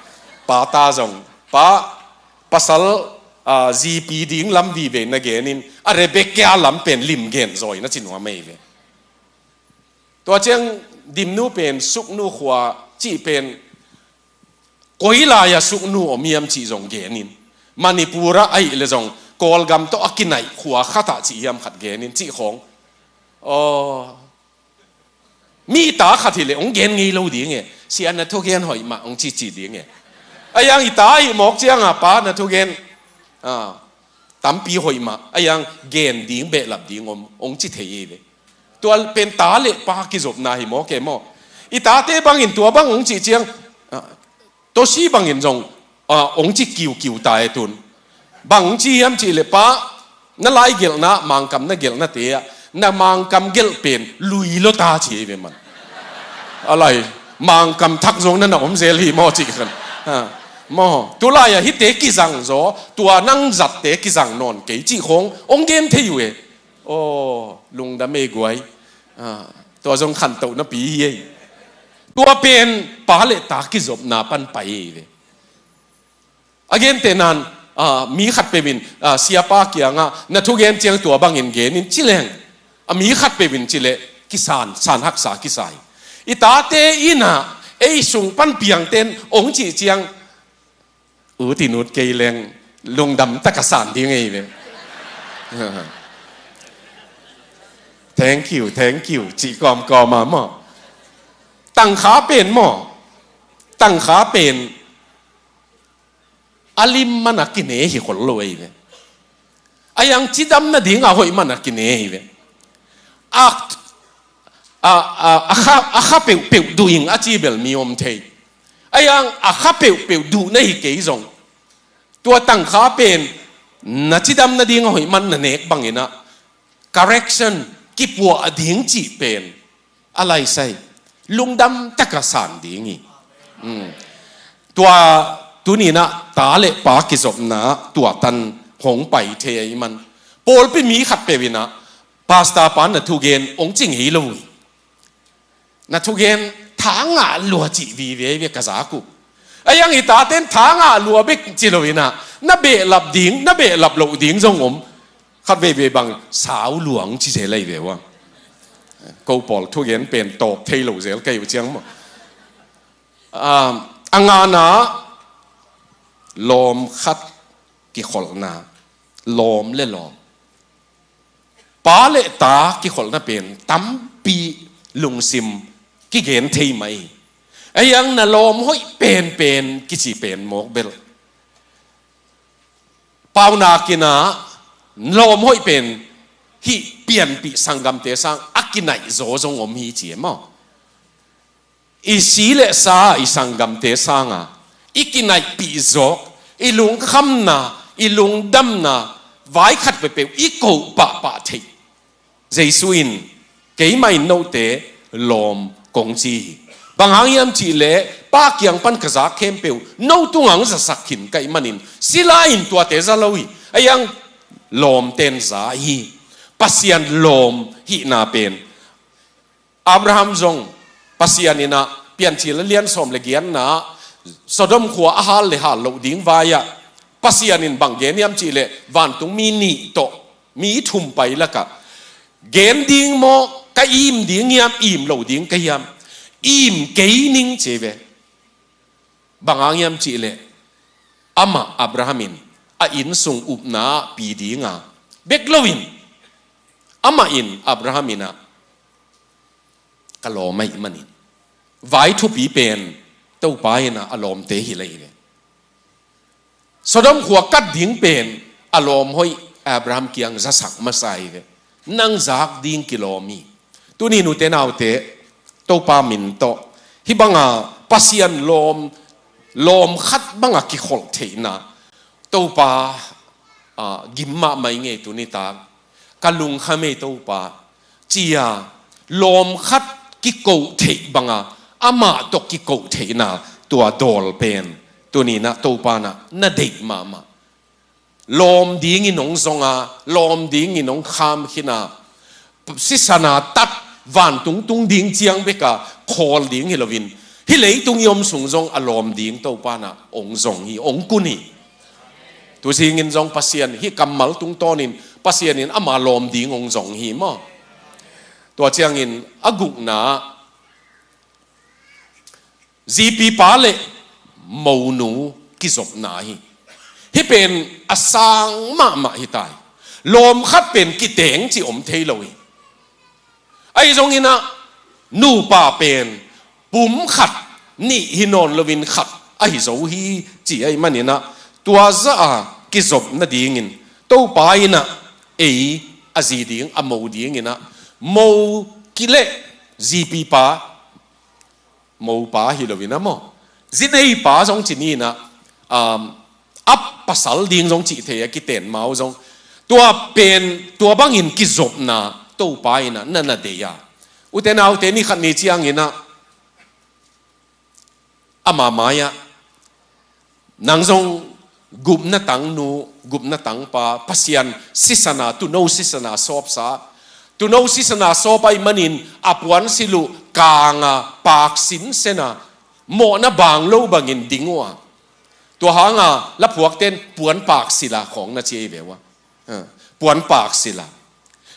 pa ta zong, pa, pasal, ah, zipi ding lam vive na genin, a Rebecca lam pen lim gen zaw in a ci nuam ahi ve. Tua ciang Dimnu pen Suknu khua cih pen koi lai-a Suknu om hiam cih zong genin, Manipur ah ahih leh zong Kawlgam tawh a kinaih khua khatah cih hiam khat genin cih khawng. Aw, mi ta khat hileh hong gen ngei lo ding e, sia na thugen hoih mah hong cici ding e. A hiang i ta ahih mawk cianga pa na thugen, ah, tampi hoih mah, a hiang gen ding behlap ding om hong ci thei hi ve. Tua pen ta le pa kizopna hi mawk e maw. I tate bangin tua bang hong cih ciang, ah, Tosi bangin zong, ah, hong ci kiukiu ta e tun. Bang hong ci hiam cih leh pa, na lai gelhna, Mangkam na gelhna te ah, na Mangkam gelh pen lui lo ta ci hi ve man. A lai, Mangkam thak zong na na om zel hi maw cih khan. Ha, maw, tu lai-ah hihte kizang zaw, tua nang zatte kizang nawn kei cih khawng hong gen thei uh e. Aw, lungdam e guai. Ah, tua zong khantohna pi hi e. Tua pen pa le ta kizopna pan pai hi ve. A gentehna in, ah, mi khatpeuh in, ah, siapa kiangah na thugen ciang tua bangin genin ci leng, a mi khatpeuh in ci leh kisan, san haksa kisa hi. I tate in ah ei sung pan piangte in hong cih ciang, ut in ut kei leng lungdam taka san ding ahi ve. Thank you, thank you cih kawmkawm a maw. Tangkha pen maw, tangkha pen a lim man a kine hi khol lo ahi ve. A hiang cidam nading a hoih man a kine hi ve. A, a, a, a kha, a kha peuhpeuh duh ing a ci bel mi om thei. A hiang a kha peuhpeuh duh na hi kei zong, tua tangkha pen na cidam nading a hoih man na nek bangin ah correction, kipuah ding cih pen a laisai lungdam taka san ding hi. Mm. Tua tuni in ah ta le pa kizopna tua tan hong pai thei ahi man. Pawlpi mi khatpeuh in ah pastor pa na thugen hong ci ngei lo uh hi. Na thugen tha ngah lua cih vive ve ka zak uh. A hiang i taten tha ngah lua bek ci lo in ah, na behlap ding, na behlap loh ding zong om. Khat veivei bang sau luang ci zel ahi ve ua. Ko pawl thugen pen tawp thei lo zel ka hi uh ciang maw. Ah, a ngana lawm khat kikholhna, lawm le lawm. Pa le ta kikholhna pen tampi lungsim kigen thei mai. A hiang na lawm hoih penpen kici pen mawk bel. Paunak in ah lawm hoih pen hih pianpih sanggamte sang a kinaih zaw zong om hi ci e maw. I si le sa i sanggamte sanga i kinaihpih zawk, i lungkhamna, i lungdamna, vai khat peuhpeuh i koh pahpah theih. Jesu in, keimah in note lawm kong ci hi. Bang hang hiam cih leh pa kiang pan ka zak khempeuh no tungah hong zasak khin ka hih manin, sila in tuate za lo hi. Ahi hang lawmten za hi. Pasian lawm hihna pen Abraham zong Pasian in ah, Piancil a lian sawm le giatna ah, Sodom khua a hal le hal loh ding vai-ah Pasian in bang gen hiam cih leh, vantungmi nih tawh mi thum pai lakah, gen ding maw, ka im ding hiam, im lo ding ka hiam? Im kei ning, ci ve. Bang hang hiam cih leh, amah Abraham in a innsung upna ah pi ding a, bek loin amah in, Abraham in ah, ka lawm ahih manin. Vai thupi pen Topa in ah a lawmte hi lai ve. Sodom khua kat ding pen a lawm hoih Abraham kiang zasak masa hi ve. Nang zak ding kilawm hi. Tuni nute naute, Topa min tawh, hih banga Pasian lawm, lawm khat banga kikholh theihna, Topa, ah, gim mahmah ing ei tuni tak. Ka lungkham ei Topa, ci-a lawm khat kiko theih banga amah tawh kiko theihna, tua dawl pen tuni-in ah Topa in ah na deih mahmah. Lawm dingin hong zong a, lawm dingin hong kham khin a, sisan a tat, vantung tung ding ciang bek a khawl ding hi loin, hih leitung i om sung zong a lawm ding Topa in ah hong zong hi, hong kun hi. Tuzingin zong Pasian, hih kammal tungtawnin Pasian in ama lawm ding hong zong hi maw. Tua ciangin a gukna, zipipa le monu kizopna hi. Hih pen a sang mahmah hi ta hi. Lawm khat pen kiteng cih om thei lo hi. Ahi zongin ah, nupa pen pum khat, nih hi nawn loin khat ahi zo hi, ci ahih manin ah, tua zah a kizop nadingin Topa in ah ei a zi ding, a mo dingin ah, mo ki le zipipa, mopa hi loin ah maw, zi neipa zong ci ni in ah, um, a pasal ding zong cih thei a, kiten mau zong. Tua pen, tua bangin kizopna Topa in ah na na deih a. Ute naute, ni khat ni ciangin ah ama mai-ah, nang zong gupna tangnu, gupna tangpa, Pasian sisan a, tuuno sisan a sawpsa, tuuno sisan a sawp ahih manin a puansilh uh kang a, pak sinsen a, mawhna bang lo bangin ding uh a. Tua hang a laphuakten puan pak silh a khawng na ci ahi ve uh a. Ha, puan pak silh a.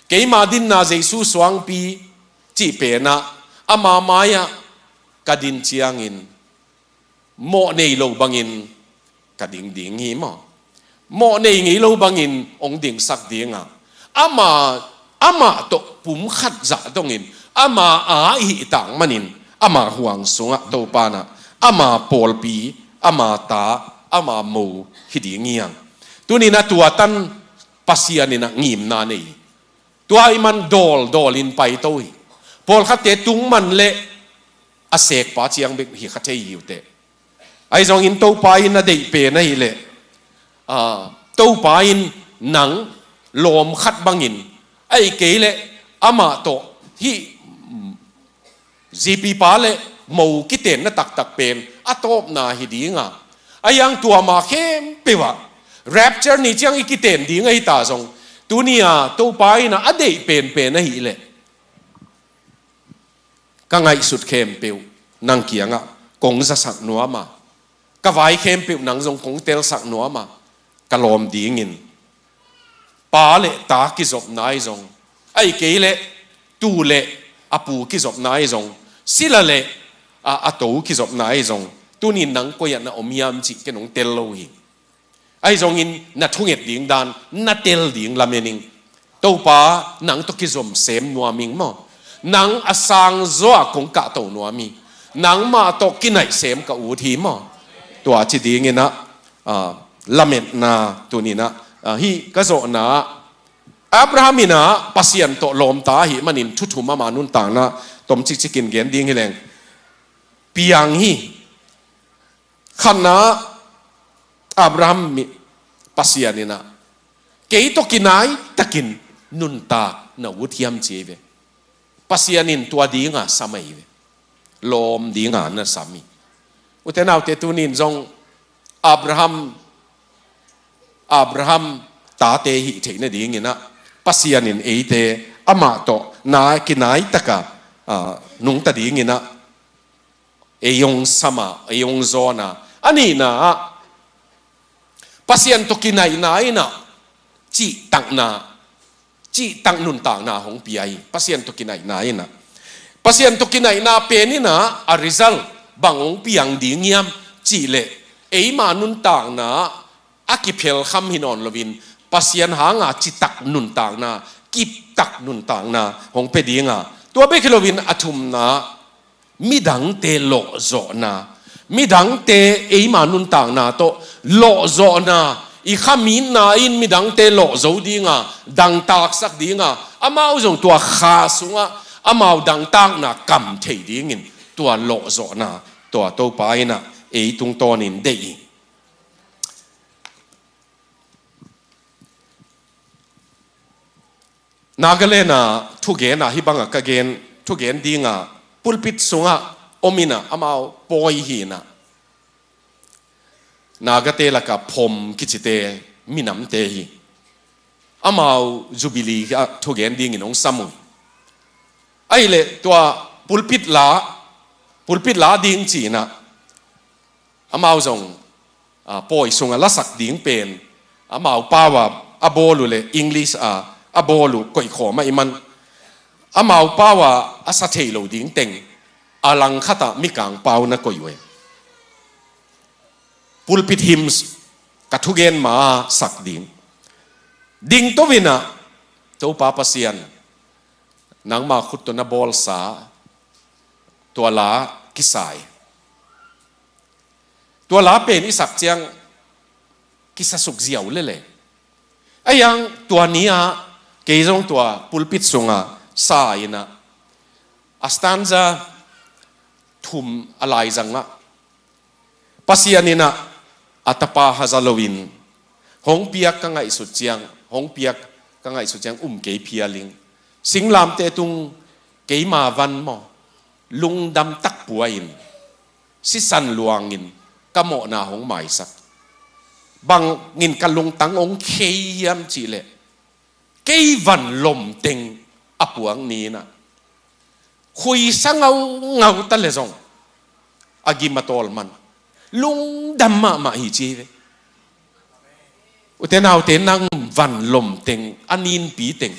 Keima dinna Jesu suangpi cih pen ah, ama mai-ah ka din ciangin, mawh nei lo bangin ka ding ding hi maw. Mawh nei ngei lo bangin hong dingsak ding a, ama, amah tawh pum khat zah dongin, ama a hih tak manin, ama huang sungah Topa in ah ama pawlpi, ama ta, ama mo hi ding hi hang. Tuni in ah tua tan Pasian in ah ngimna nei hi. Tua ahih man dawl, dawlin paito hi. Pawlkhatte tung man leh a sekpa ciang bek hi kha thei hi uh teh. Ahi zongin Topa in a deih pen ahih leh, ah, Topa in nang lawm khat bangin, ahih kei leh amah tawh hih zipipa le mo kitenna taktak pen a tawpna hi ding a. Ahi hang tua ma khempeuh ah, rapture ni ciang i kiten ding ahi ta zong, tuni a Topa in ah a deih penpen ahih leh, ka ngaihsut khempeuh nang kiangah kong zasak nuam a, ka vai khempeuh nang zong kong telsak nuam a, ka lawm dingin. Pa le ta kizopna ahi zong, ahih kei leh tuu le a pu kizopna ahi zong, sila le a, a to kizopna ahi zong, tuni nang koi ah na om hiam cih ken hong tel lo hi. Ahi zongin na thunget ding dan na tel ding lamen ing. Topa, nang tawh kizom sem nuam ing maw. Nang a sang zaw a kong kahto nuam hi. Nangmah tawh kinaih sem ka ut hi maw. Tua ci dingin ah, ah, lametna tuni in ah, ah, hih ka zawhna ah, Abraham in ah Pasian tawh lawmta ahih manin thu thum ama nuntakna tomcikcik in gen ding hi leng. Piang hi. Khatna, Abraham mi, Pasian in ah, kei tawh kinai takin nuntak na ut hiam ci hi ve. Pasian in tua ding a sam ahi ve. lawm dinga na sam hi. Ute naute, tunin zong Abraham, Abraham tate hih theih nadingin ah Pasian in eite amah tawh na kinai taka, ah, nungta dingin ah ei hong sam a, ei hong zawn a. A nihna ah Pasian tawh kinaihna in ah cihtakna, cihtak nuntakna hong pia hi. Pasian tawh kinaihna in ah, Pasian tawh kinaihna pen in ah a result bang hong piang ding hiam cih leh, eima nuntakna a kiphelkham hi nawn loin Pasian hanga citak nuntakna, kiptak nuntakna hong pia dinga, tua bek hi loin a thumna, midangte lawhzawhna, midangte eima nuntakna tawh lawhzawhna, i khamitna in midangte lawhzo dinga, dangtaksak dinga, amau zong tua kha sungah amau dangtakna kam thei dingin tua lawhzawhna tua Topa in ah ei tungtawnin deih hi. Nagaland a thugen a hih banga ka gen, thugen dinga pulpit sungah om in ah amau pawi hi in ah, Nagate laka Phom kicite minamte hi. Amau Jubilee ah thugen dingin hong sam uh hi. Ahih leh tua pulpit la, pulpit la ding ci in ah amau zong, ah, pawi sungah lasak ding pen amau pau a a bawl uh leh English a a bawl uh koihkhawm ahih man, amau pau a a sa thei lo ding teng a langkhat ah Mikang pau na koih uh hi. Pulpit hymns ka thugen ma sak ding. Dingto in ah, Topa Pasian, nangma khut tawh na bawlsa tua la kisa hi. Tua la pen i sak ciang kisasuk ziau lele. A hiang tua ni-ah kei zong tua pulpit sungah sa in ah, a stanza thum a laizangah, Pasian in ah a tapa haza loin hong piak ka ngaihsut ciang, hong piak ka ngaihsut ciang um kei phial ing. Singlamteh tung keima van maw, lungdam tak pua in, sisan luangin ka mawhna hong maisak. Bangin ka lungtang hong khei hiam cih leh, kei van lom teng a puak ni in ah, khuisa ngaungau ta leh zong a gim a tawl man lungdam mahmah hi ci hi ve. Ute naute, nang van lom teng, a ninpi teng,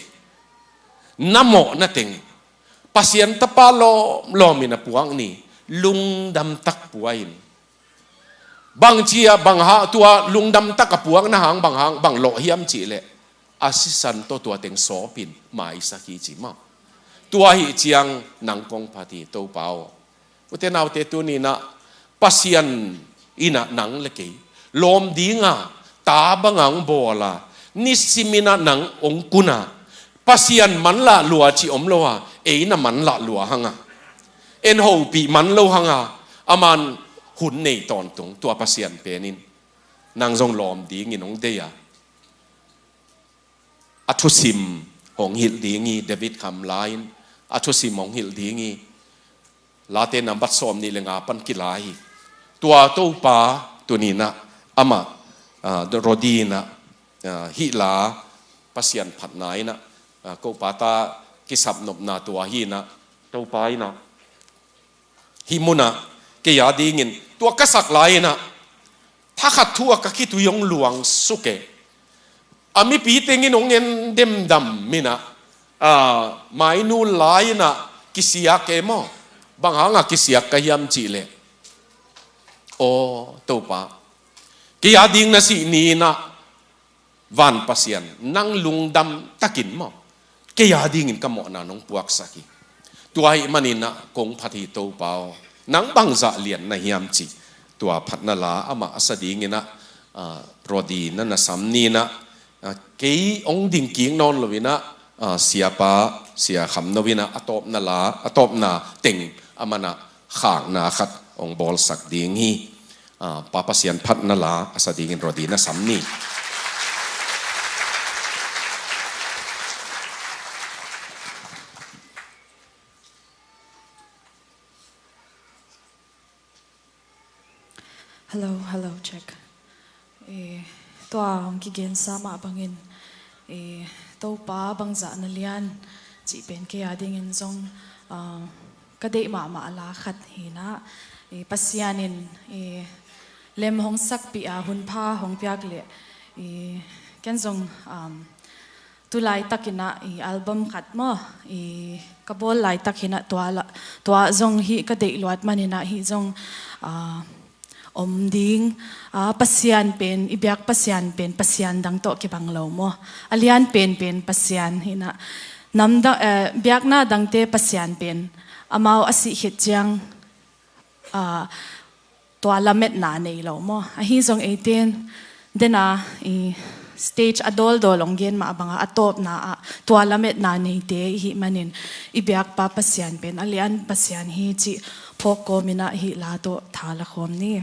na mawhna teng, Pasian tapa lawmlawm in a puak ni, lungdam tak pua in. Bang ci-a, bang hang, tua lungdam tak a puakna hang bang hang, bang lawh hiam cih leh, a sisan tawh tua teng sawpin maisak hi ci maw. Tua ahih ciang nang kong phat hi, Topa aw. Ute naute, tuni-in ah Pasian in ah nang le kei lawm dinga, ta banga hong bawl a, nisimin ah nang hong kun a, Pasian manlah lua cih om lo a, ei na manlah lua hang a, en hopih man lo hang a, aman hun nei tawntung, tua Pasian pen in nang zong lawm dingin hong deih a. A thusim hong hilh ding hi, David Kham la-in a thusim hong hilh ding hi. Late nambat sawmnih le nga pan kila hi. Tua Topa tuni-in ah amah, ah, Rodi in ah, ah, hih la Pasian phatna in ah, ah, ko pata kisapnopna tua hi in ah, Topa in ah hih munah kei a dingin tua ka sak lai-in ah, thakhat thu a ka khitui hong luang suk e. A mipi tengin hong en demdam in ah, ah, mainul lai-in ah kisiak e maw. Bang hanga kisiak ka hiam cih leh, aw Topa, kei a ding na sih ni-in ah, Van Pasian, nang lungdam takin maw, kei a dingin ka mawhna nong puaksak hi. Tua ahih manin ah kong phat hi, Topa aw. Nang bangzah lian na hiam cih tua phatna la amah a sa dingin ah, ah, Rodi na na sam ni-in ah, ah, kei hong dingkik nawn lo-in ah, ah, Siapa, Sia Kham No in ah a tawpna la, a tawpna teng aman ah khakna khat hong bawlsak ding hi. Ah, Pa Pasian phatna la a sa dingin Rodi na sam ni. Hello, hello, check. Eh, tua hong kigensa mah bangin, eh, Topa bangzah na lian cih pen kei a dingin zong, ah, ka deih mahmah la khat hi-in ah, eh, Pasian in, eh, lem hong sakpih a hun pha hong piak leh, eh, ken zong, um, tu laitakin ah i album khat maw, i ka bawl laitakin ah tua la, tua zong hih ka deih luat manin ah hih zong, ah, om ding, ah, Pasian pen, i biak Pasian pen, Pasian dang tawh kibang lo maw. A lian penpen Pasian hi-in ah, nam dang, eh, biakna dangte Pasian pen, amau a sih khit ciang, ah, tua lametna nei lo maw. Ahi zong eite in, den a, i stage a dawldawl hong gen mah bangah, a tawpna ah tua lametna neite i hih manin, i biakpa Pasian pen a lian Pasian hi cih phawk kawmin ah hih la tawh tha la khawm ni.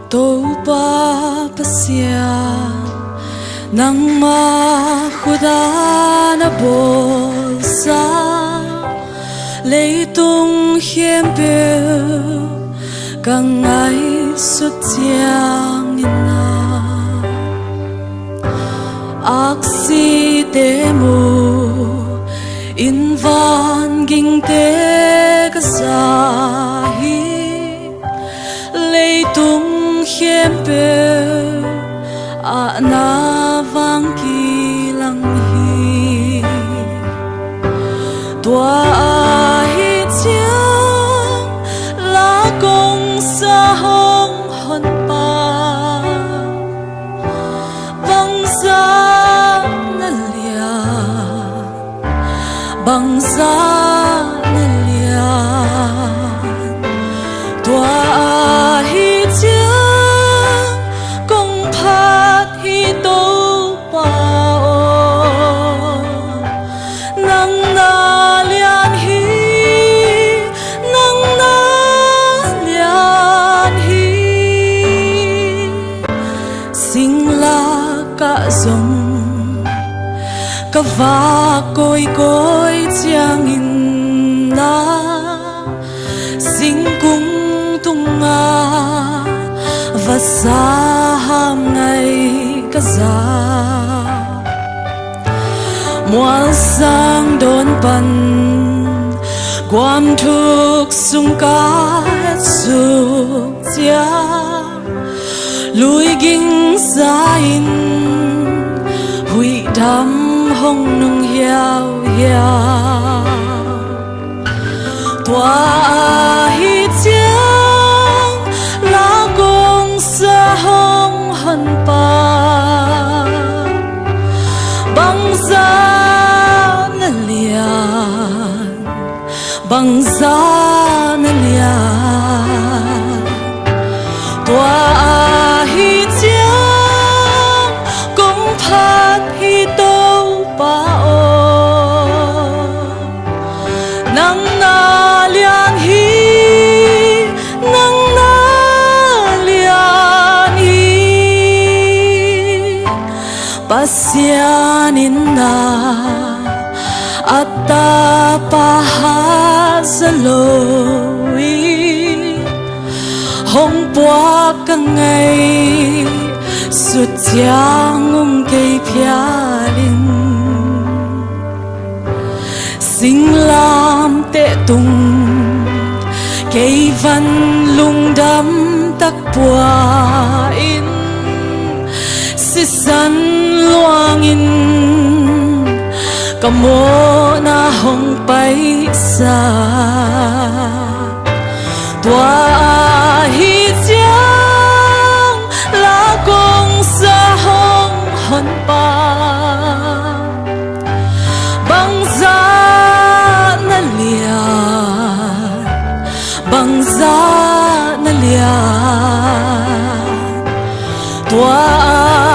Topa Pasian, nangmah khut a na bawlsa leitung khempeuh ka ngaihsut ciangin ah, aksite mu in vangingte ka za hi. Leitung khempeuh ah na vang kilang hi. Tua ahih ciang la kong sa hong honpa bangzah na lian, bangzah na lian. Tua ahih ciang kong phat hi Topa aw, nang na lian hi, nang na lian hi. Singlak ah zong ka vak kawikawi ciangin ah, singkung tungah vasa hamngai ka za. Mualsang dawn pan guam thuk sung ka suk ciang, lui ging za-in huihdam hong nung hiauhiau. Tua ahih ciang la kong sa hong honpa bangzah na lian, bangzah na lian. Tua ahih ciang kong phat hi Topa aw, nang na lian hi, nang na lian hi. Pasian in ah a tapa hatza lo-in hong puak ka ngaihsut ciang um kei phial in, singlamteh tung kei van lungdam tak pua-in, sisan luangin Ka mawhna hong paisa, tua ahih ciang la kong sa hong honpa. Bangzah na lian, bangzah na lian, tua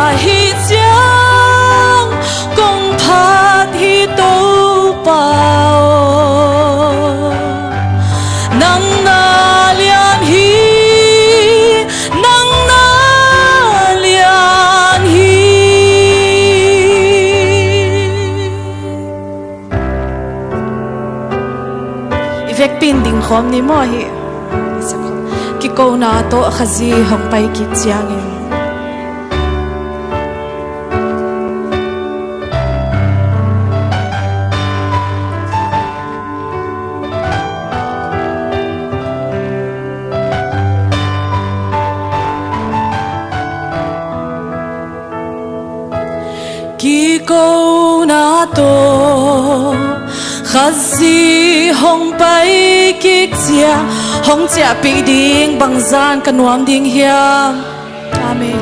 ahih ciang kong phat hi Topa aw. Nang na lian hi, nang na lian hi. I vekpi in dingkhawm ni maw hih? Kikona tawh Khazih hong pai kik ciangin. Kikona tawh Khazih hong pai kik ciang, hong ciahpih ding, bangzah in ka nuam ding hiam? Amen.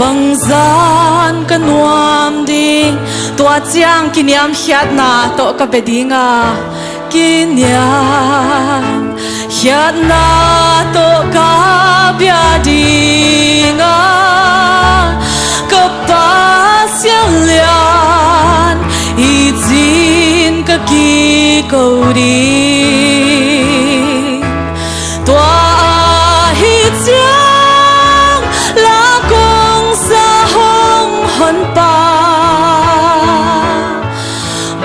Bangzah in ka nuam ding, tua ciang kiniamkhiatna tawh ka bia ding a, kiniamkhiatna tawh ka bia ding a, ka Pasian lian hi ci-in ka kiko ding. Tua ahih ciang la kong sa hong honpa.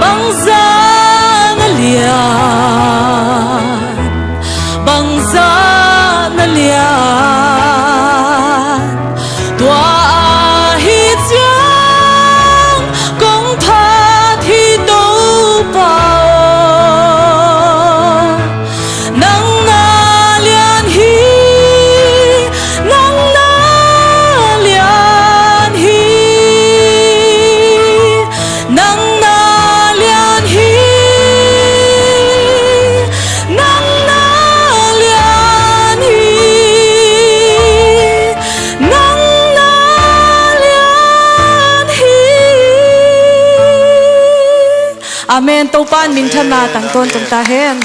Bangzah na lian, bangzah na lian, tua ahih ciang kong phat hi Topa aw. Nang na lian hi, nang na lian hi, nang na lian hi, nang na lian hi, nang na lian hi. Amen. Topa in minthanna tang tawntung ta hen.